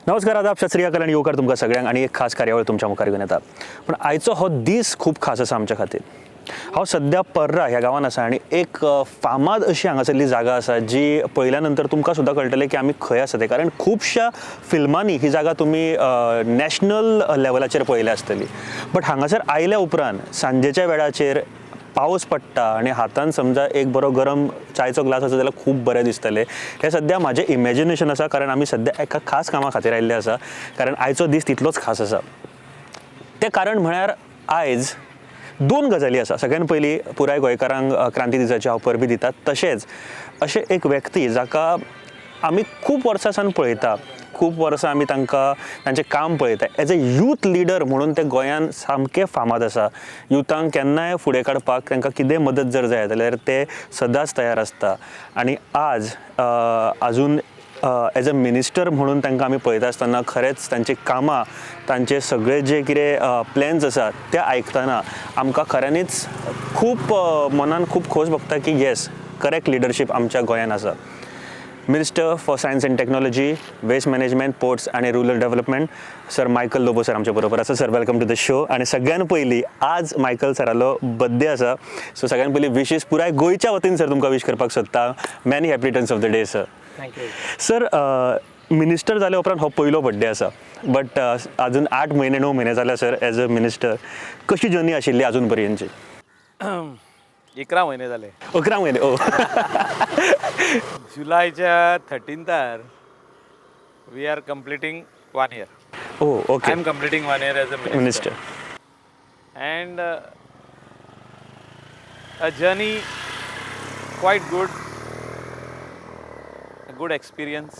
नमस्कार, आदाब, सत श्री अकाल आनी येवकार तुमकां सगळ्यांक आनी एक खास कार्यावळ तुमच्या मुखार घेवन येता. पूण आयचो हो दीस खूब खास आसा आमच्या खातीर. हांव सद्या पर्रा ह्या गांवान आसा आनी एक फामाद अशी हांगासरली जागा आसा जी पळयल्या नंतर तुमकां सुद्दां कळटलें की आमी खंय आसा ते, कारण खुबश्या फिल्मांनी ही जागा तुमी नॅशनल लेवलाचेर पळयल्या आसतली. बट हांगासर आयल्या उपरांत सांजेच्या वेळाचेर पावस पडटा आनी हातान समजा एक बरो गरम चायचो ग्लास आसा जाल्यार खूब बरें दिसतलें. हें सद्या म्हाजें इमेजिनेशन आसा, कारण आमी सद्या एका खास कामा खातीर आयिल्ले आसा, कारण आयचो दीस तितलोच खास आसा. तें कारण म्हळ्यार आयज दोन गजाली आसा. सगळ्यान पयलीं पुराय गोंयकारांक क्रांती दिसाची हांव परबी दिता. तशेंच अशें एक व्यक्ती जाका आमी खूब वर्सां सावन पळयता, खूब वर्सां आमी तांकां तांचें काम पळयता, एज अ यूथ लिडर म्हणून ते गोंयान सामके फामाद आसा. युथांक केन्नाय फुडें काडपाक तांकां कितेंय मदत जर जाय जाल्यार ते सदांच तयार आसता. आनी आज अजून एज अ मिनिस्टर म्हणून तांकां आमी पळयता आसतना खरेंच तांची कामां, तांचे सगळे जे कितें प्लॅन्स आसात ते आयकतना आमकां खऱ्यांनीच खूब मनान खूब खोस भोगता की येस, करेक्ट लिडरशीप आमच्या गोंयान आसा. Minister for Science and Technology, Waste Management, Ports आनी rural development sir Michael Lobo sir आमच्या बरोबर आसा. Sir, welcome to the show. आनी सगळ्यान पयलीं आज मायकल सरालो बर्थडे आसा, सो सगळ्यान पयलीं विशीस पुराय गोंयच्या वतीन सर तुमकां विश करपाक सोदता. Many happy returns of the day, sir. Thank you. Sir, minister जाल्या उपरांत हो पयलो बड्डे आसा, बट अजून 8 म्हयने 9 म्हयने जाल्या सर एज अ मिनिस्टर. कशी जर्नी आशिल्ली अजून पर्यंतची? 11 म्हयने जाले. 11 म्हयने, ओ. जुलायच्या 13थार we are completing one year. O I am completing one year as a minister. And a journey quite good, good experience.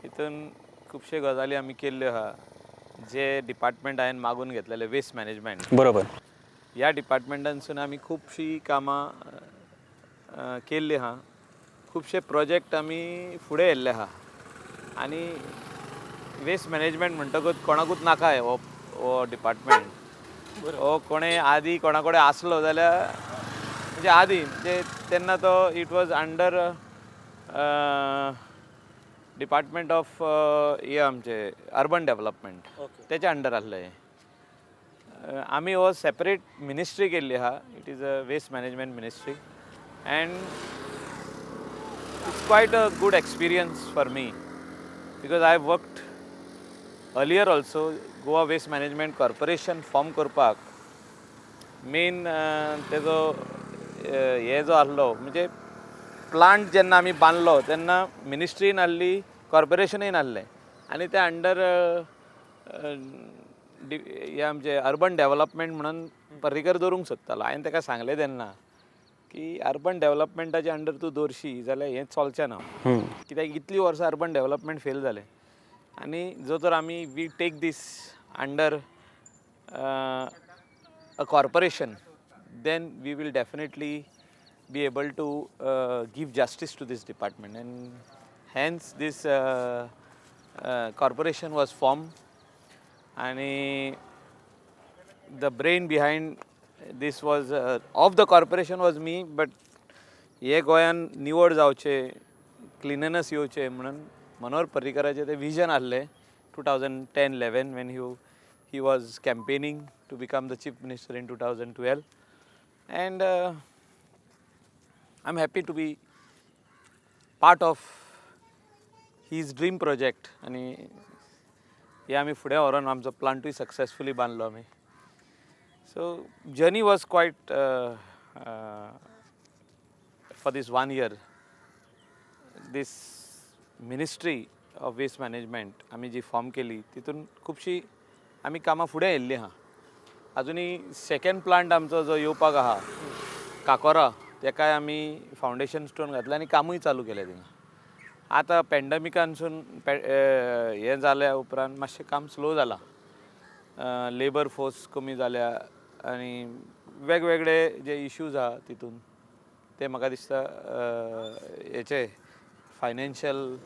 हितून खुबशे गजाली आमी केल्ल्यो आहा. जे डिपार्टमेंट हांवें मागून घेतलेले, वेस्ट मॅनेजमेंट, ह्या डिपार्टमेंटानसून आमी खुबशीं कामां केल्लीं आहा. खुबशे प्रोजेक्ट आमी फुडें येयल्ले आहा. आनी वेस्ट मॅनेजमेंट म्हणटकूच कोणाकूच नाका हो हो डिपार्टमेंट. हो कोणें आदी कोणा कडेन आसलो जाल्यार, म्हणजे आदी म्हणजे तेन्ना तो it was under department of हे आमचे अर्बन डेव्हलपमेंट, तेच्या अंडर आसलें हें. आमी हो सेपरेट मिनिस्ट्री केल्ली आहा. It is a waste management ministry and it's quite a good experience for me because I worked earlier also. Goa Waste Management Corporation form करपाक मेन तेजो हे जो आसलो, म्हणजे प्लांट जेन्ना आमी बांदलो तेन्ना मिनिस्ट्री नासली, कॉर्पोरेशनूय नासलें आनी ते अंडर हे आमचे अर्बन डेव्हलपमेंट म्हणून पर्रीकर दवरूंक सोदतालो. हांवें ताका सांगलें तेन्ना की अर्बन डेव्हलपमेंटाच्या अंडर तूं दवरशी जाल्यार हें चलचें ना, कित्याक इतलीं वर्सां अर्बन डेव्हलपमेंट फेल जालें. आनी जो तर आमी we take this under a corporation, then we will definitely be able to give justice to this department, and hence this corporation was formed. And the brain behind this was of the corporation was me, but हे गोंयान निवळ जावचें, cleanness येवचें म्हणून मनोहर पर्रीकराचें तें vision आहलें 2010-11, when he was campaigning to become the chief minister in 2012, and I am happy to be part of his dream project. आनी हे आमी फुडें व्हरोन आमचो प्लांटूय सक्सेसफुली बांदलो आमी. So journey was quite for this one year. This ministry of waste management आमी जी फॉर्म केली, तितून खुबशीं आमी कामां फुडें येयल्लीं आहा. अजुनूय सेकंड प्लांट आमचो जो येवपाक आहा काकोरा, तेकाय आमी फावंडेशन स्टोन घातलें आनी कामूय चालू केलें थिंगा. आतां पॅन्डमिकानसून हें जाल्या उपरांत मातशें काम स्लो जालां. लेबर फोर्स कमी जाल्या आनी वेगवेगळे जे इश्यूज आहा तितून, ते म्हाका दिसता हेचे फायनान्शियल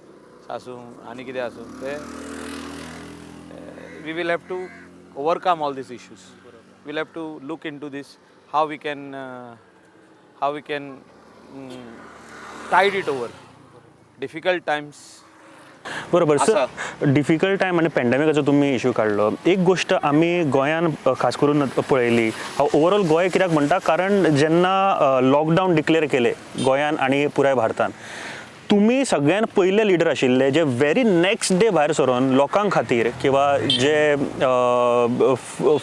आसूं आनी कितें आसूं, ते we will have to overcome all these issues. We'll have to look into this, how we can tide it over difficult times. बरोबर सर, डिफिकल्ट टायम आनी पॅन्डेमिकाचो तुमी इशू काडलो. एक गोश्ट आमी गोंयान खास करून पळयली, हांव ओवरऑल गोंय कित्याक म्हणटा, कारण जेन्ना लॉकडावन डिक्लेअर केले गोंयान आनी पुराय भारतान, तुमी सगळ्यान पयले लिडर आशिल्ले जे व्हेरी नेक्स्ट डे भायर सरून लोकां खातीर किंवा जे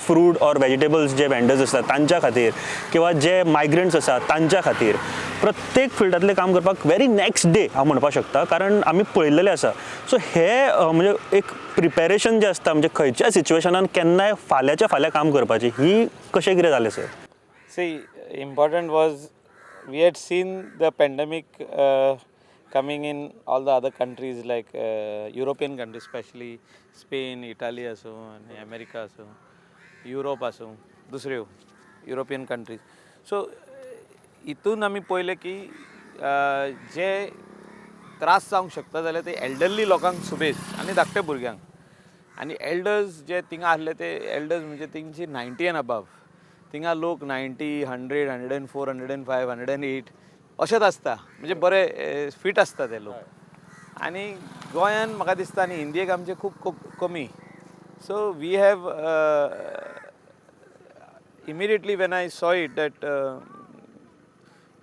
फ्रूट ऑर वेजिटेबल्स जे वेंडर्स आसतात तांच्या खातीर किंवा जे मायग्रंट्स आसात तांच्या खातीर प्रत्येक फिल्डांतलें काम करपाक व्हेरी नेक्स्ट डे हांव म्हणपाक शकता, कारण आमी पळयल्लेलें आसा. सो हे म्हणजे एक प्रिपेरेशन जें आसता, म्हणजे खंयच्याय सिच्युएशनान केन्नाय फाल्यांच्या फाल्यां काम करपाचें, ही कशें कितें जालें sir? See, important was we had seen the pandemic coming in all the other countries like European countries, especially Spain, Italy आसूं आनी अमेरिका आसूं, युरोप आसूं, दुसऱ्यो युरोपियन कंट्रीज. सो हितून आमी पळयलें की जे त्रास जावंक शकता जाल्यार ते एल्डरली लोकांक सुबेज आनी धाकट्या भुरग्यांक. आनी एल्डर्स जे थिंगा आसले ते एल्डर्स म्हणजे तेंची 90 एंड अबाव. थिंगा लोक 90, 100, 104, 105, 108 अशेंच आसता, म्हणजे बरे फिट आसता ते लोक. आनी गोंयान म्हाका दिसता आनी इंडियेक आमचे खूब कमी. So we have immediately when I saw it that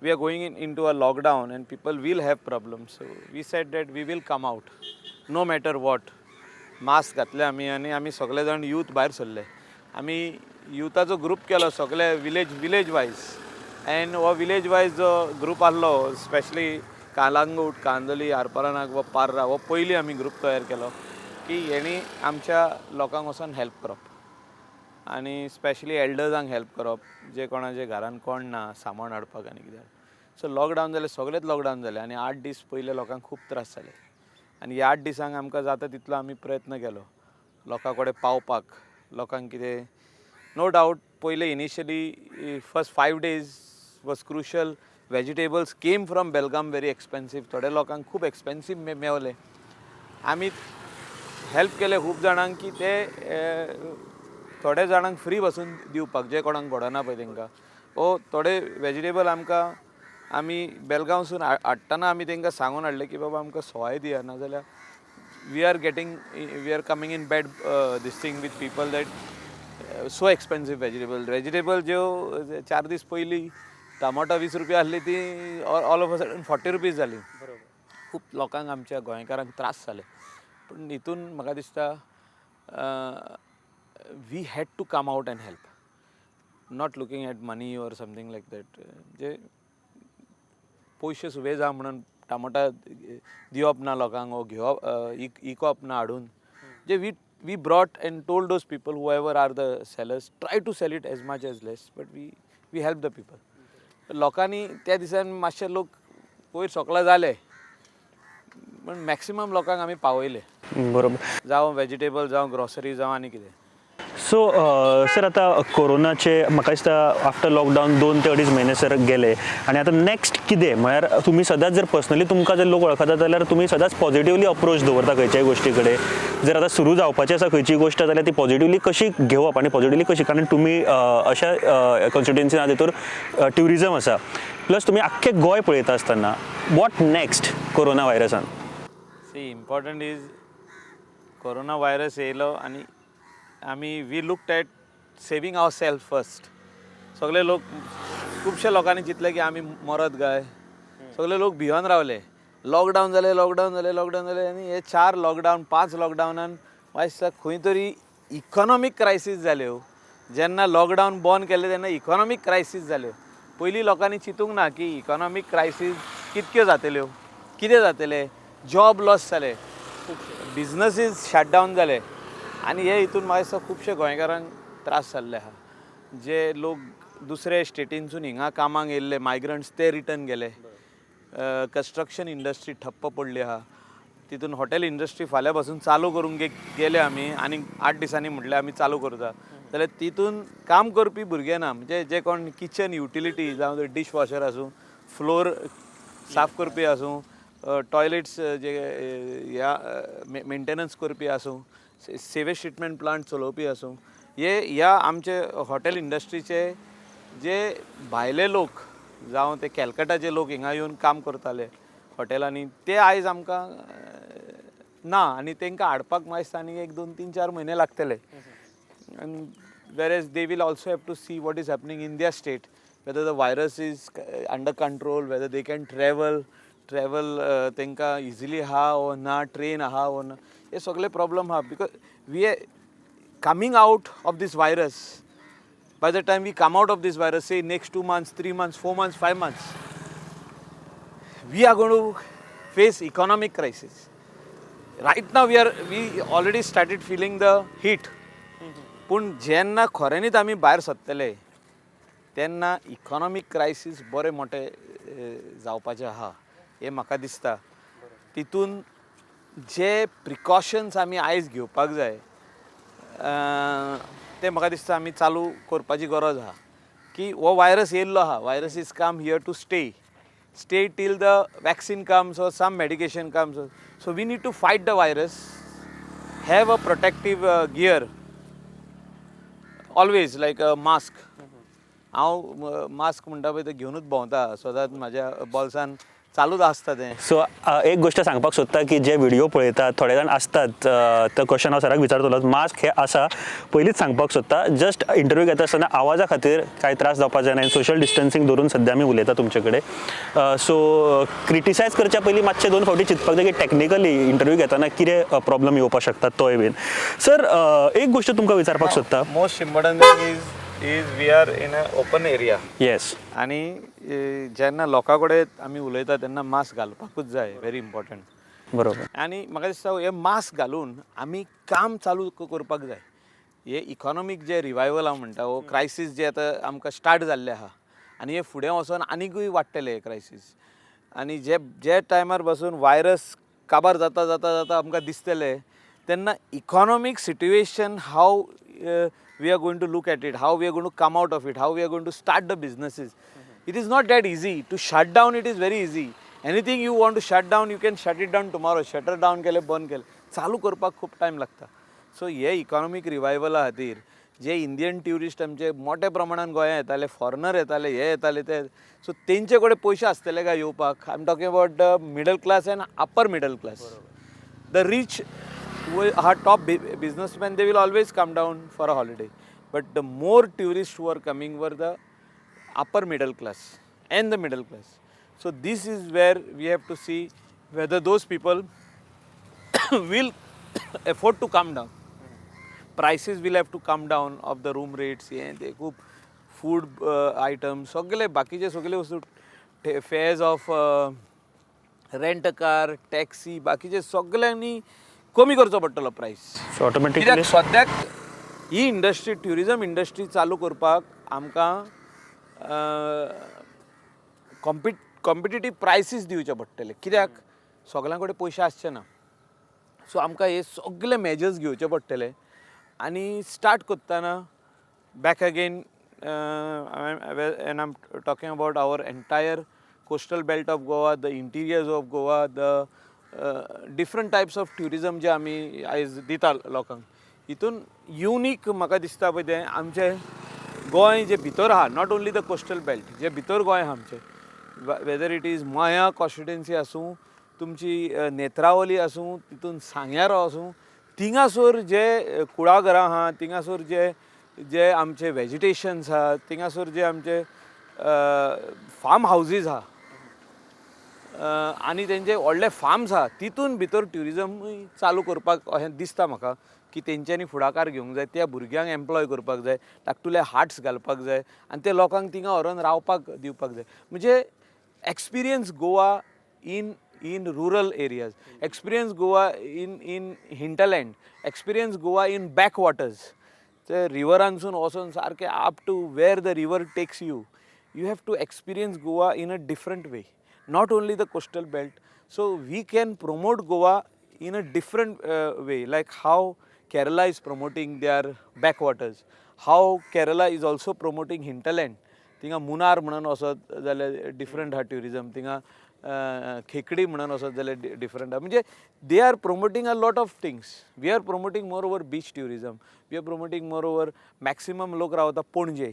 we are going into a lockdown and people will have problems, so we said that we will come out no matter what. Mask घातले आमी आनी आमी सगळे जाण youth भायर सरले. आमी युथाचो group केलो सगळे विलेज वायज, एंड हो विलेज वायज जो ग्रूप आहलो स्पेशली कालांगूट, कांदोली, आरपारानाक वा पार्रा, हो पयलीं आमी ग्रूप तयार केलो की हेणी आमच्या लोकांक वचोन हेल्प करप आनी स्पेशली एल्डर्सांक हेल्प करप, जे कोणाचे घरान कोण ना सामान हाडपाक आनी कितें. सो लॉकडावन जालें, सगळेच लॉकडावन जालें आनी 8 दीस पयले लोकांक खूब त्रास जाले. आनी ह्या 8 दिसांक आमकां जाता तितलो आमी प्रयत्न केलो लोकां कडेन पावपाक, लोकांक कितें. नो डावट पयले initially first 5 days was crucial. Vegetables came from Belgaum very expensive, थोड्या लोकांक खूब एक्सपेन्सीव मेवले. आमी हेल्प केले खूब जाणांक की ते थोड्या जाणांक फ्री बसून दिवपाक, जे कोणाक घडना पळय तांकां, ओ थोडे वेजिटेबल आमकां आमी बेलगांवसून हाडटना आमी तांकां सांगून हाडलें की बाबा आमकां सवाय दिया, नाजाल्यार we are coming in bad this thing with people that so expensive vegetable. Vegetable ज्यो 4 दीस पयलीं टमाटो 20 रुपया आसली ती all of a sudden 40 rupees जाली. खूब लोकांक आमच्या गोंयकारांक त्रास जाले. पूण हितून म्हाका दिसता we had to come out and help, not looking at money or something like that. जे पयशे सुबे जा म्हणून टमाटा दिवप ना लोकांक वो घेवप इकप ना हाडून, जे we brought and told those people whoever are the sellers try to sell it as much as less, but we help the people. लोकांनी त्या दिसान मातशे लोक पयर सोकला जाले, पूण मॅक्सिमम लोकांक आमी पावयले. बरोबर, जावं वेजिटेबल जावं ग्रॉसरी जावं आनी कितें. सो सर आतां कोरोनाचे म्हाका दिसता आफ्टर लॉकडावन 2 ते 2.5 म्हयने सर गेले आनी आतां नेक्स्ट कितें, म्हळ्यार तुमी सदांच जर पर्सनली तुमकां जर लोक वळखता जाल्यार तुमी सदांच पॉजिटिवली अप्रोच दवरता खंयच्याय गोश्टी कडेन. जर आतां सुरू जावपाची आसा खंयची गोश्ट जाल्यार ती पॉजिटिवली कशी घेवप आनी पॉजिटिवली कशी, कारण तुमी अशा कॉन्स्टिट्युएन्सीन आहा तितूर ट्युरिजम आसा, प्लस तुमी आख्खें गोंय पळयता आसतना what next corona व्हायरसान? See, important is corona virus येयलो आनी आमी we looked at saving our self first. सगळे लोक खुबशे लोकांनी चिंतलें की आमी मरत काय, सगळे लोक भियोन रावले. लॉकडावन जालें, लॉकडावन जालें, लॉकडावन जालें आनी हे 4 लॉकडावन 5 लॉकडावनान म्हाका दिसता खंय तरी इकॉनॉमीक क्रायसीस जाल्यो. जेन्ना लॉकडावन बंद केलें तेन्ना इकॉनॉमीक क्रायसीस जाल्यो. पयलीं लोकांनी चिंतूंक ना की इकॉनॉमीक क्रायसीस कितक्यो जातल्यो, कितें जातलें, जॉब लॉस जाले, बिजनसीस शटडावन जाले. आनी हे हितून म्हाका दिसता खुबशे गोंयकारांक त्रास जाल्ले आहा. जे लोक दुसरे स्टेटीनसून हिंगा कामाक येयल्ले मायग्रंट्स ते रिटर्न गेले. कन्स्ट्रक्शन इंडस्ट्री ठप्प पडली आहा, तितून हॉटेल इंडस्ट्री फाल्यां पासून चालू करूंक गेले आमी आनी 8 दिसांनी म्हटलें आमी चालू करता, जाल्यार तितून काम करपी भुरगे ना, म्हणजे जे कोण किचन युटिलिटी जावं डीश वॉशर आसूं, फ्लोर साफ करपी आसूं, टॉयलेट्स जे ह्या मेंटेनन्स करपी आसूं, सेवेज ट्रिटमेंट प्लांट चलोवपी आसूं, हे ह्या आमचे हॉटेल इंडस्ट्रीचे जे भायले लोक जावं ते कॅलकटाचे लोक हिंगा येवन काम करताले हॉटेलांनी, ते आयज आमकां ना आनी तांकां हाडपाक म्हाका दिसता आनी एक दोन तीन चार म्हयने लागतले. And whereas they will also have to see what is happening in their state, whether the virus is under control, whether they can travel तांकां इजिली आहा वो ना, ट्रेन आहा वो ना, हे सगळे प्रॉब्लम आहा. Because we coming out of this virus, by the time we come out of this virus, say next 2 months, 3 months, 4 months, 5 months, we are going to face economic crisis. Right now we already started feeling the heat. पूण जेन्ना खऱ्यांनीच आमी भायर सरतले तेन्ना economic crisis बरें मोठें जावपाचें आहा हें म्हाका दिसता. तितून जे प्रिकॉशन्स आमी आयज घेवपाक जाय ते म्हाका दिसता आमी चालू करपाची गरज आहा की हो वायरस येयल्लो आहा. Virus is come here to stay till the vaccine comes or some medication comes. So we need to fight the virus, have a protective gear always, like a mask. हांव मास्क म्हणटा पळय ते घेवनूच भोंवता सदांच, म्हाज्या बोल्सान चालूच आसता तें. सो एक गोश्ट सांगपाक सोदता की जे व्हिडिओ पळयतात थोडे जाण आसतात, तो क्वेश्चन हांव सराक विचारतलो. मास्क हे आसा, पयलींच सांगपाक सोदता, जस्ट इंटरव्यू घेता आसतना आवाजा खातीर कांय त्रास जावपाक जायना. सोशल डिस्टन्सींग धरून सद्या आमी उलयता तुमचे कडेन. सो क्रिटिसायज करच्या पयलीं मातशें दोन फावटी चिंतपाक जाय की टॅक्निकली इंटरव्यू घेतना कितें प्रॉब्लम येवपाक शकता तोय बीन. सर, एक गोश्ट तुमकां विचारपाक सोदता. Most important thing is we are in a open area. आनी जेन्ना लोकां कडेन आमी उलयता तेन्ना मास्क घालपाकूच जाय, व्हेरी इम्पॉर्टंट. आनी म्हाका दिसता हे मास्क घालून आमी काम चालू करपाक जाय. हे इकॉनॉमीक जे रिवायवल हांव म्हणटा, हो क्रायसीस जे आतां आमकां स्टार्ट जाल्ले आहा आनी हे फुडें वचोन आनिकूय वाडटले हे क्रायसीस. आनी जे जे टायमार पासून वायरस काबार जाता जाता जाता आमकां दिसतले तेन्ना economic situation, how we are going to look at it, how we are going to come out of it, how we are going to start the businesses. It is not that easy to shut down. It is very easy. Anything you want to shut down, you can shut it down tomorrow. Shutter down केलें, बंद केलें, चालू करपाक खूब time लागता. So हे economic रिवायवला खातीर जे Indian tourist आमचे मोठ्या प्रमाणान गोंयांत येताले, फॉरेनर येताले, हे येताले ते, सो तेंचे कडेन पयशे आसतले काय येवपाक? I am talking about the middle class and upper middle class. The rich are top businessmen, they will always come down for a holiday, but the more tourists who are coming were the upper middle class and the middle class. So this is where we have to see whether those people will afford to come down. Prices will have to come down of the room rates, हे ते खूब food items, सगळे बाकीचे सगळे वस्तू, fares of rent a car, taxi, बाकीचे सगळ्यांनी कमी करचो पडटलो प्रायस. सो ऑटोमॅटिकली कित्याक सद्याक ही इंडस्ट्री, ट्युरिजम इंडस्ट्री चालू करपाक आमकां कॉम्पिटिटीव प्रायसीस दिवचे पडटले, कित्याक सगळ्यां कडेन पयशे आसचे ना. सो आमकां हे सगळे मेजर्स घेवचे पडटले. आनी स्टार्ट करतना back again and I am talking about our entire coastal belt of Goa, the interiors of Goa, the different types of tourism जे आमी आयज दिता लोकांक, हितून युनीक म्हाका दिसता पळय तें आमचें गोंय जें भितर आहा, not only the coastal belt, जें भितर गोंय आहा आमचें, whether it is Maya constituency आसूं, तुमची नेत्रावली आसूं, तितून सांग्यार आसूं, थिंगासर जे कुळागरां आहा, थिंगासर जे जे आमचे वेजिटेशन्स आहा, थिंगासर जे आमचे फार्म हावजीस आहा आनी तेंचे व्हडले फार्म्स आहा, तितून भितर ट्युरिजमूय चालू करपाक अशें दिसता म्हाका की तेंच्यांनी फुडाकार घेवंक जाय, त्या भुरग्यांक एम्प्लॉय करपाक जाय, धाकटुले हाट्स घालपाक जाय आनी ते लोकांक थिंगा व्हरोन रावपाक दिवपाक जाय. म्हणजे experience Goa in rural areas, experience Goa in hinterland, experience Goa in backwaters. ते रिवरांसून वचोन सारकें up to where the river takes you, you have to experience Goa in a different way, not only the coastal belt. So we can promote Goa in a different way, like how Kerala is promoting their backwaters, how Kerala is also promoting hinterland. थिंगा मुनार म्हणून वचत जाल्यार different आहा tourism, थिंगा खेकडी म्हणून वचत जाल्यार डिफरंट आहा. म्हणजे they are promoting a lot of things. We are promoting more over beach tourism, we are promoting more over, maximum लोक रावता पणजे,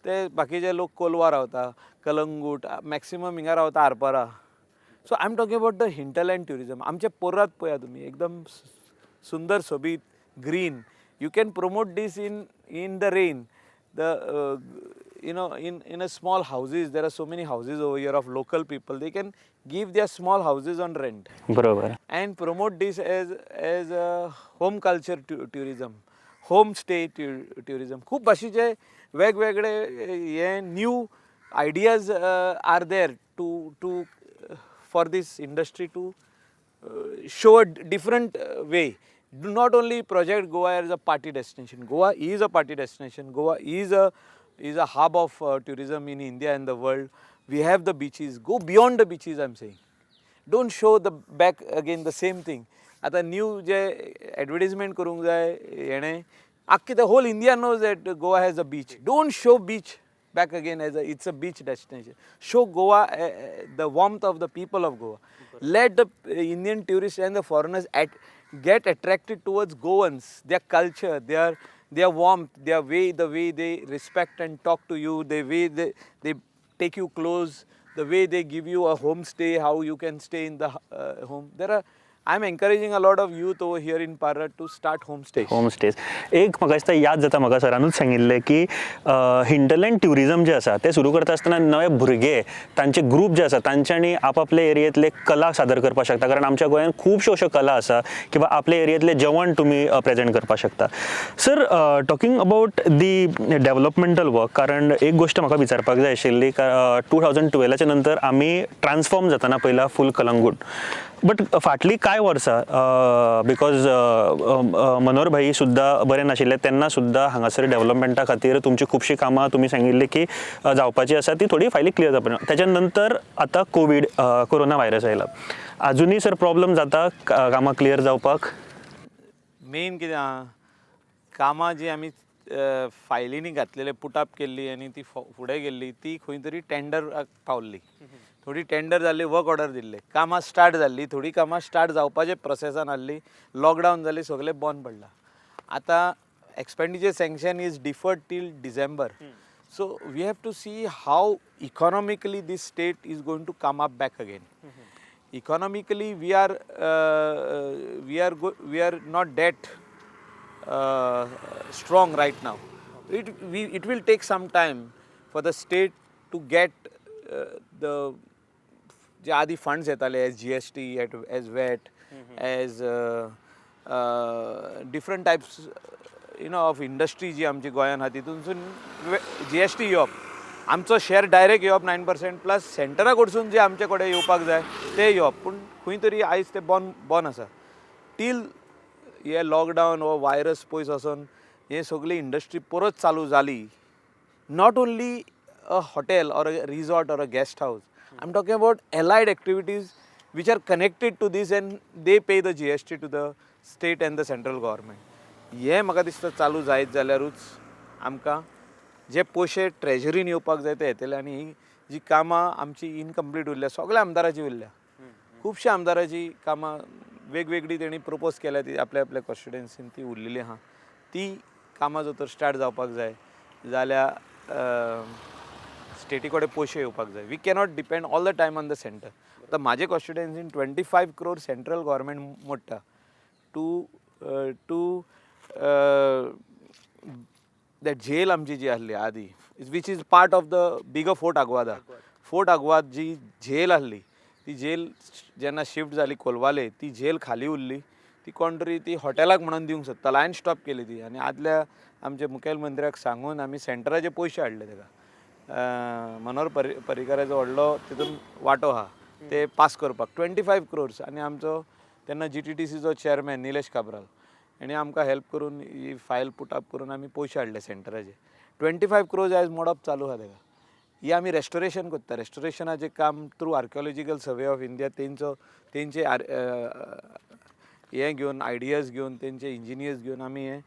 ते बाकीचे लोक कोलवा रावता, कलंगूट, मॅक्सिमम हिंगा रावता आरपारा. So I am talking about the hinterland tourism. आमचे पोर्रात पळया तुमी, एकदम सुंदर सोबीत green. You can promote this in the rain, the in a small houses. There are so many houses over here of local people. They can give their small houses on rent बरोबर and promote this as a home culture tourism, home stay tourism. खूप भाशेचे वेगवेगळे हे new ideas are there to for this industry to show a different way. Do not only project Goa as a party destination. Goa is a party destination. Goa is a hub of tourism in India and the world. We have the beaches. Go beyond the beaches, I'm saying. Don't show the back again the same thing. आतां new जे advertisement करूंक जाय हेणें आख्खी the whole India knows that Goa has a beach. Don't show beach back again as a it's a beach destination. Show Goa, the warmth of the people of Goa. Let the Indian tourists and the foreigners get attracted towards Goans, their culture, their warmth, their way, the way they respect and talk to you, the way they take you close, the way they give you a homestay, how you can stay in the home. There are I'm encouraging a lot of youth over here in Parra to start homestays. Home stage. एक म्हाका दिसता याद जाता, म्हाका सरानूच सांगिल्लें की hinterland tourism जें आसा तें सुरू करता आसतना नवे भुरगे, तांचे ग्रूप जे आसा, तांच्यांनी आपापले एरियेंतले कला सादर करपाक शकता, कारण आमच्या गोंयांत खुबश्यो अश्यो कला आसा किंवा आपले एरियेंतलें जेवण तुमी प्रेजेंट करपाक शकता. Sir, talking about the developmental work, कारण एक गोश्ट म्हाका विचारपाक जाय आशिल्ली, 2012च्या नंतर आमी ट्रान्सफॉर्म जाताना पयला फूल कलंगूट, बट फाटलीं कांय वर्सां, because मनोहर भाई सुद्दां बरे नाशिल्ले तेन्ना सुद्दां हांगासर डेव्हलपमेंटा खातीर तुमची खुबशीं कामां तुमी सांगिल्ली की जावपाची आसा, ती थोडी फायली क्लियर जावपा. तेच्या नंतर आतां कोवीड, कोरोना व्हायरस आयला. आजुनूय सर प्रॉब्लम जाता कामां क्लियर जावपाक? मेन कितें आहा, कामां जी आमी फायलींनी घातलेले, पुटअप केल्ली आनी ती फुडें गेल्ली, ती खंय तरी टेंडराक पावल्ली, थोडी टेंडर जाल्ली, वर्क ऑर्डर दिल्ले, कामां स्टार्ट जाल्ली, थोडी कामां स्टार्ट जावपाचे प्रोसेसान आहली, लॉकडावन जाली, सगळें बंद पडलां. आतां expenditure sanction is deferred till December, so we have to see how economically this state is going to come up back again. Economically we are not that strong right now. It will take some time for the state to get the जे आदी funds येताले as GST, as VAT, as different types of industry जी आमची गोंयान आहा, तितूनसून GST येवप, आमचो share direct येवप 9%, plus सेंटरा कडसून जे आमचे कडेन येवपाक जाय ते येवप. पूण खंय तरी आयज ते बंद बंद आसा. टील हे लॉकडावन हो वायरस पयस वचोन हे सगळी इंडस्ट्री परत चालू जाली, not only a hotel or a resort or a guest house, I am talking about allied activities which are connected to this and they pay the GST to the state and the central government. हें म्हाका दिसता चालू जायत जाल्यारूच आमकां जे पयशे ट्रेजरीन येवपाक जाय ते येतले आनी ही जी कामां आमची इनकम्प्लीट उरल्या, सगळ्या आमदाराची उरल्या, खुबश्या आमदाराची कामां वेगवेगळी तेणी प्रपोज केल्या, ती आपल्या आपल्या कॉन्स्टिट्युएन्सीन ती उरलेली आहा. ती कामां जर तर स्टार्ट जावपाक जाय जाल्यार स्टेटी कडेन पयशे येवपाक जाय. We cannot depend all the time on the centre. आतां म्हाजे कॉन्स्टिट्युएन्सीन 25 crore central government मोडटा to that jail आमची जी आहली आदी, which is part of the bigger Fort Aguada. Fort Aguada ji jail आहली, ती जेल जेन्ना शिफ्ट जाली कोलवाले, ती जेल खाली उरली. ती कोण तरी ती हॉटेलाक म्हणून दिवंक सोदतालो. हांवें स्टॉप केली ती आनी आदल्या आमच्या मुखेलमंत्र्याक सांगून आमी सेंटराचे पयशे हाडले ताका. मनोहर पर्रीकाराचो व्हडलो तितून वांटो आहा ते पास करपाक, 25 क्रोर्स. आनी आमचो तेन्ना जीटीटीसीचो चेअरमॅन निलेश काब्राल हेणी आमकां हेल्प करून ही फायल पुटअप करून आमी पयशे हाडले सेंटराचे. 25 क्रोर्स आयज मोडप चालू आहा ताका. ही आमी रेस्टोरेशन करता. रेस्टोरेशनाचें काम through Archaeological Survey of India, तेंचो तेंचे हें घेवन, आयडियाज घेवन, तेंचे इंजिनियर्स घेवन आमी हें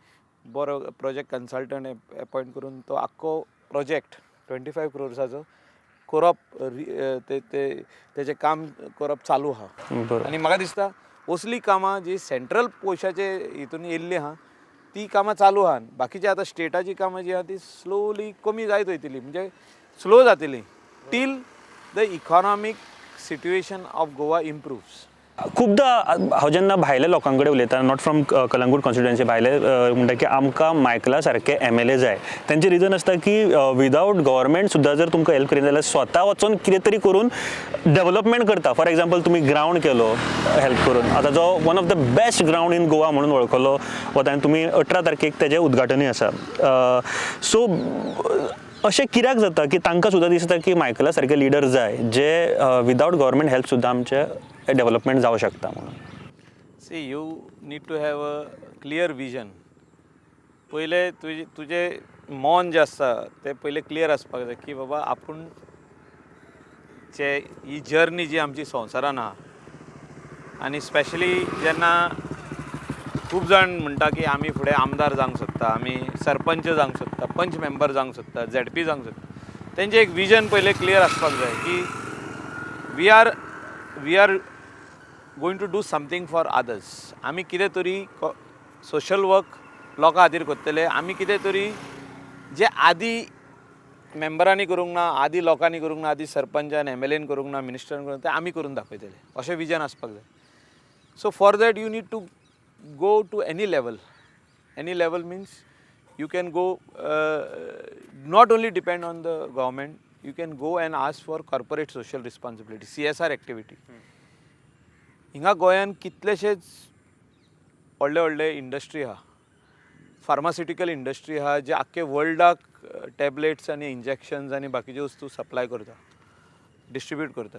बरो प्रोजेक्ट कन्सल्टंट एपॉयंट करून तो आख्खो प्रोजेक्ट 25 क्रोर्साचो करप, ते ते तेजें काम करप चालू आहा. आनी म्हाका दिसता असली कामां जी सेंट्रल पयशाचे हितून येयल्ली आहा ती कामां चालू आहा. बाकीची आतां स्टेटाची कामां जी आहा ती स्लोली कमी जायत वयतली, म्हणजे स्लो जातली till the economic situation of Goa improves. खुबदां हांव जेन्ना भायल्या लोकां कडेन उलयता, not from Calangute constituency, भायले म्हणटा की आमकां मायकला सारके एमएलए जाय. तेंचें रिजन आसता की विदावट गव्हर्मेंट सुद्दां जर तुमकां हेल्प करिना जाल्यार स्वता वचोन कितें तरी करून डेव्हलपमेंट करता. फॉर एग्जाम्पल, तुमी ग्रावंड केलो हेल्प करून, आतां जो one of the best ground in Goa म्हणून वळखलो वता आनी तुमी 18 तारखेक तेजें उद्घाटनूय आसा. सो अशें कित्याक जाता की तांकां सुद्दां दिसता की मायकला सारके लिडर जाय जे विदावट गव्हर्मेंट हेल्प सुद्दां आमचें डेव्हलपमेंट जावं शकता म्हणून? See, you need to have a clear vision. पयले तुजें मन जें आसता तें पयलें क्लियर आसपाक जाय की बाबा आपूण जे ही जर्नी जी आमची संवसारान आहा आनी स्पेशली जेन्ना खूब जाण म्हणटा की आमी फुडें आमदार जावंक सोदता, आमी सरपंच जावंक सोदता, पंच मेंबर जावंक सोदता, झेडपी जावंक सोदता, तेंचें एक विजन पयलें क्लियर आसपाक जाय की we are going to do something for others. आमी कितें तरी सोशल वर्क लोकां खातीर करतले. आमी कितें तरी जे आदी मेंबरांनी करूंक ना, आदी लोकांनी करूंक ना, आदी सरपंचान, एमएलएन करूंक ना, मिनिस्टरान करूंक ना, तें आमी करून दाखयतले अशें विजन आसपाक जाय. So for that you need to go to any level. Any level means you can go, not only depend on the government, you can go and ask for corporate social responsibility, CSR activity. हिंगा गोंयान कितलेशेच व्हडले व्हडले industry आहा, pharmaceutical industry आहा, जे आख्खे वर्ल्डाक tablets आनी injections आनी बाकीच्यो वस्तू सप्लाय करता, डिस्ट्रिब्यूट करता.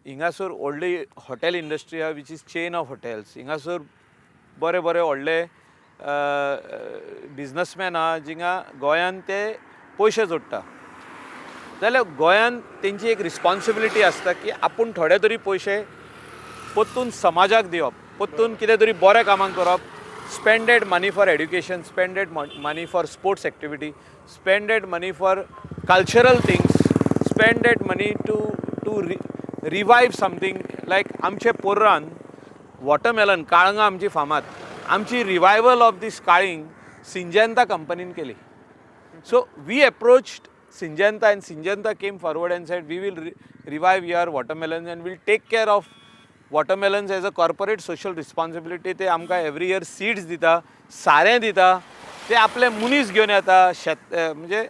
हिंगासर व्हडली हॉटेल इंडस्ट्री आहा, which is chain of hotels. हिंगासर बरे बरे व्हडले बिजनसमॅन आहा जिंगा गोंयान ते पयशे जोडटा. जाल्यार गोंयान तेंची एक रिस्पॉन्सिबिलिटी आसता की आपूण थोडे तरी पयशे परतून समाजाक दिवप, परतून कितें तरी बरें कामांक करप. Spend that money for education, spend that money for sports activity, spend that money for cultural things, spend that money to revive something like आमचे पोर्रान वॉटरमेलन, काळंगां आमची फामाद. आमची रिवायवल ऑफ दीस काळींग सिंजेंता कंपनीन केली. So we approached Syngenta and Syngenta came forward and said, "We will revive your watermelons and we'll take care of watermelons as a corporate social responsibility." ते आमकां every year seeds दिता, सारें दिता, ते आपले मनीस घेवन येता, शेत म्हणजे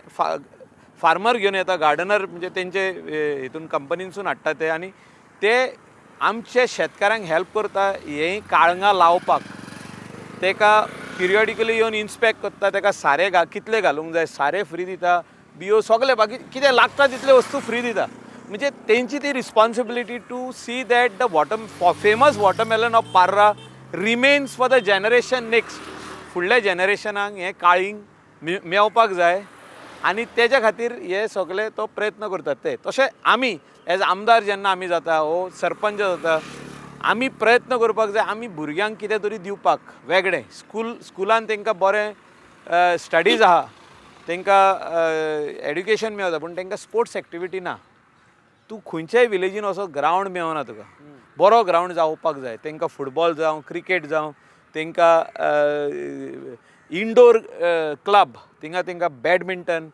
फार्मर घेवन येता, गार्डनर म्हणजे तेंचे हितून कंपनीनसून हाडटा ते आनी ते आमचे शेतकारांक हेल्प करता हें काळंगां लावपाक. तेका पिरियडिकली येवन इन्स्पेक्ट करता, तेका सारें कितलें घालूंक जाय, सारें फ्री दिता, बियो सगळें बाकी कितें लागता तितले वस्तू फ्री दिता. म्हणजे तेंची ती responsibility to see that the water famous watermelon of Parra remains for the generation next. फुडल्या जनरेशनाक हें काळींग मेवपाक जाय आनी तेज्या खातीर हे सगळे तो प्रयत्न करतात ते. तशें आमी एज आमदार जेन्ना आमी जाता वो सरपंच जाता, आमी प्रयत्न करपाक जाय आमी भुरग्यांक कितें तरी दिवपाक वेगळें. स्कुलान तांकां बरें स्टडीज आहा, तांकां एड्युकेशन मेळता, पूण तांकां स्पोर्ट्स एक्टिविटी ना. तूं खंयच्याय विलेजीन असो ग्रावंड मेळना तुका. बरो ग्रावंड जावपाक जाय तांकां, फुटबॉल जावं, क्रिकेट जावं, तांकां इनडोर क्लब थिंगा तांकां badminton,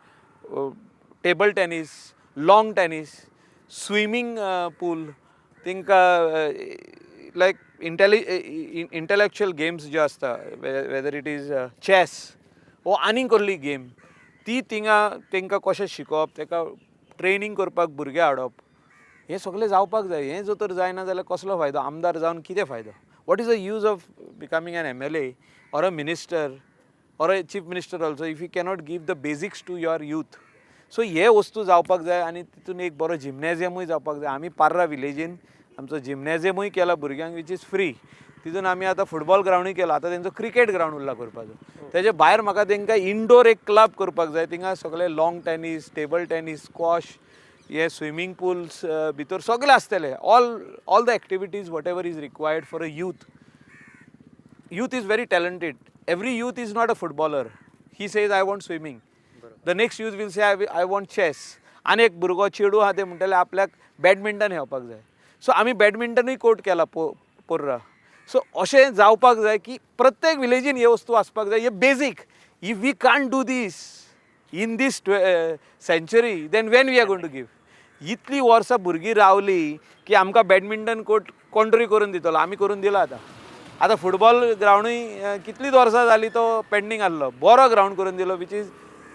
table tennis, lawn tennis, swimming pool, तांकां लायक इंटलेक्चुअल गेम्स ज्यो आसता, वेदर it is chess वो आनीक कसली गेम, ती थिंगा तांकां कशें शिकोवप, ताका ट्रेनींग करपाक भुरगे हाडप, हें सगळें जावपाक जाय. हें जर तर जायना जाल्यार कसलो फायदो? आमदार जावन कितें फायदो? What is the use of becoming an MLA or a minister or a chief minister also if you cannot give the basics to your youth? So हे वस्तू जावपाक जाय आनी तितून एक बरो जिमनॅजियमूय जावपाक जाय. आमी पार्रा विलेजीन आमचो जिमनॅजियमूय केला भुरग्यांक, which is free. तितून आमी आतां फुटबॉल ग्रावंडूय केला. आतां तेंचो क्रिकेट ग्रावंड उरला करपाचो. तेजे भायर म्हाका तेंकां इनडोर एक क्लब करपाक जाय. थिंगा सगळे lawn tennis, table tennis, squash, हे स्विमींग पुल्स भितर सगळे आसतले. All the activities, whatever is required for a youth. Youth is very talented. Every youth is not a footballer. He says, "I want swimming." The next youth will say, "I want chess." आनी एक भुरगो चेडूं आहा, ते म्हणटले आपल्याक badminton खेळपाक जाय. सो आमी बॅडमिंटनूय कोर्ट केला पोर्रा. सो अशें जावपाक जाय की प्रत्येक विलेजीन हे वस्तू आसपाक जाय. हे basic, if we can't do these in these century, then when we are going to give? इतलीं वर्सां भुरगीं रावलीं की आमकां बॅडमिंटन कोर्ट कोण तरी करून दितलो, आमी करून दिला. आतां आतां फुटबॉल ग्रावंडूय कितलींच वर्सां जालीं तो पेंडींग आहलो, बरो ग्रावंड करून दिलो, which is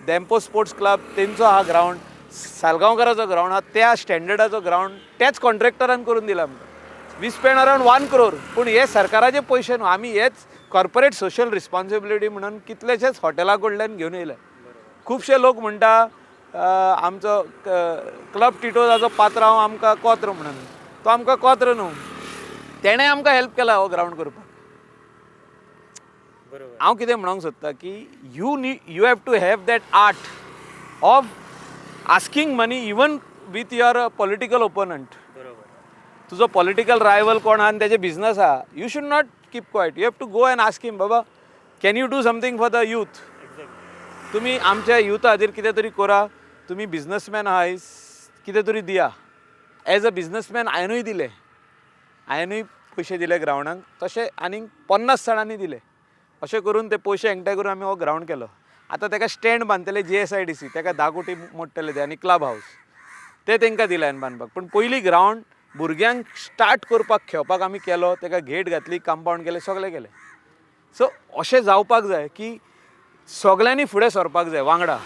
Dempo sports club तेंचो आहा ग्रावंड, सालगांवकाराचो ग्रावंड आहा, त्या स्टँडर्डाचो ग्रावंड त्याच कॉन्ट्रॅक्टरान करून दिला आमकां. We spend around 1 crore, पूण हे सरकाराचे पयशे न्हू, आमी हेच कॉर्पोरेट सोशल रिस्पॉन्सिबिलिटी म्हणून कितलेशेच हॉटेला कडल्यान घेवन येयले. खुबशे लोक म्हणटा आमचो क्लब टिटोजाचो पात्रांव आमकां कोत्र म्हणून, तो आमकां कोत्र न्हू, तेणें आमकां हेल्प केला हो ग्रावंड करपाक. हांव कितें म्हणूंक सोदता की you have to have that art of asking money even with your political opponent. तुजो पॉलिटिकल रायवल कोण आहा आनी तेजे बिजनस आहा, you should not keep quiet, you have to go and ask him, Baba can you do something for the youth, तुमी आमच्या युथा खातीर कितें तरी करा, तुमी बिजनसमॅन आहाय, कितें तरी दिया. एज अ बिजनसमॅन हांवेनूय दिले, हांवेनूय पयशे दिले ग्रावंडाक, तशें आनीक 50 जाणांनी दिले. अशें करून ते पयशे एकठांय करून आमी हो ग्रावंड केलो. आतां तेका स्टँड बांदतले GSIDC, तेका 10 कोटी मोडटले ते, आनी क्लब हावस ते तेंकां दिले हांवें बांदपाक. पूण पयलीं ग्रावंड भुरग्यांक स्टार्ट करपाक खेळपाक आमी केलो, तेका गेट घातली, कंपावंड केलें, सगळें केलें. सो अशें जावपाक जाय की सगळ्यांनी फुडें सरपाक जाय वांगडा.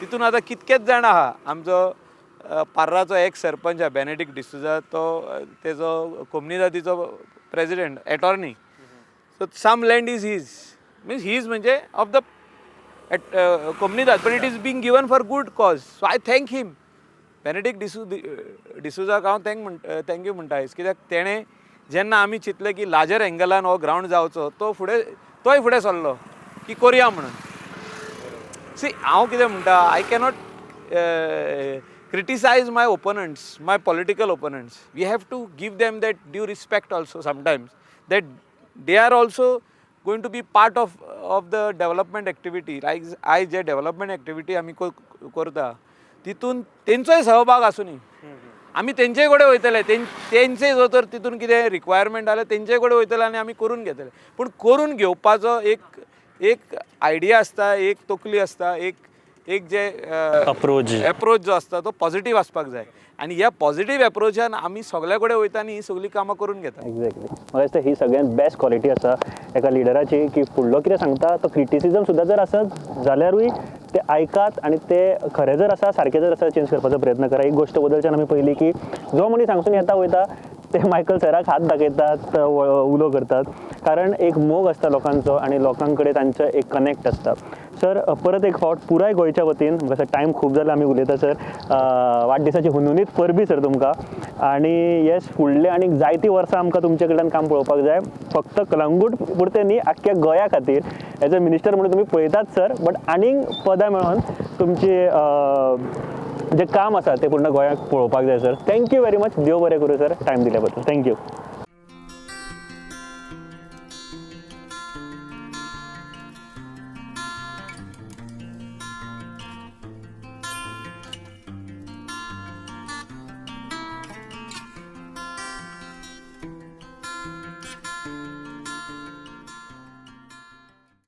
तितून आतां कितकेच जाण आहा, आमचो पार्राचो एक्स सरपंच आहा बेनेडिक्ट डिसुजा, तो तेजो कोमनिदादीचो president attorney. So some land is his, means his म्हणजे of the Comunidade, but it is being given for good cause. So I thank him, Benedict डिसुजाक हांव thank you म्हणटा आयज, कित्याक तेणें जेन्ना आमी चिंतलें की लार्जर एंगलान हो ग्रावंड जावचो, तो फुडें तोय फुडें सरलो की करुया म्हणून. सी हांव कितें म्हणटा, I cannot criticise my opponents, my political opponents. We have to give them that due respect also sometimes, that they are also going to be part of the development activity. Like आयज जे development activity आमी करता तितून तेंचोय सहभाग आसूनी, आमी तेंचे कडेन वयतले, तेंचे जर तर तितून कितें रिक्वायरमेंट जाल्यार तेंचे कडेन वयतले आनी आमी करून घेतले. पूण करून घेवपाचो एक एक आयडिया आसता, एक तकली आसता, एक एक जे एप्रोच जो आसता तो पॉझिटिव्ह आसपाक जाय, आनी ह्या पॉझिटिव्ह एप्रोचान आमी सगल्या कडेन वयता आनी ही सगळीं कामां करून घेता. एक्झॅक्टली, म्हाका दिसता ही सगळ्यांत बेस्ट क्वॉलिटी आसा एका लिडराची, की फुडलो कितें सांगता तो क्रिटिसिजम सुद्दां जर आसत जाल्यारूय ते आयकात आनी ते खरें जर आसा सारकें जर आसा चेंज करपाचो प्रयत्न करा. एक गोश्ट बदलच्यान आमी पयली की जो मनीस हांगसून येता वयता ते मायकल सराक हात दाखयतात, उलो करतात, कारण एक मोग आसता लोकांचो आनी लोकां कडेन तांचो एक कनेक्ट आसता. सर परत एक फावट पुराय गोंयच्या वतीन, म्हाका टायम खूब जाला आमी उलयता सर, वाडदिसाची हुनहुनीत परबी सर तुमकां, आनी येस फुडले आनी जायतीं वर्सां आमकां तुमचे कडल्यान काम पळोवपाक जाय, फक्त कलंगूट पुरतें न्ही आख्ख्या गोंया खातीर. एज अ मिनिस्टर म्हणून तुमी पळयतात सर, बट आनीक पदां मेळोन तुमची जें काम आसा तें पूर्ण गोंयाक पळोवपाक जाय sir. Thank you very much, देव बरें करूं सर टायम दिल्या बद्दल. Thank you.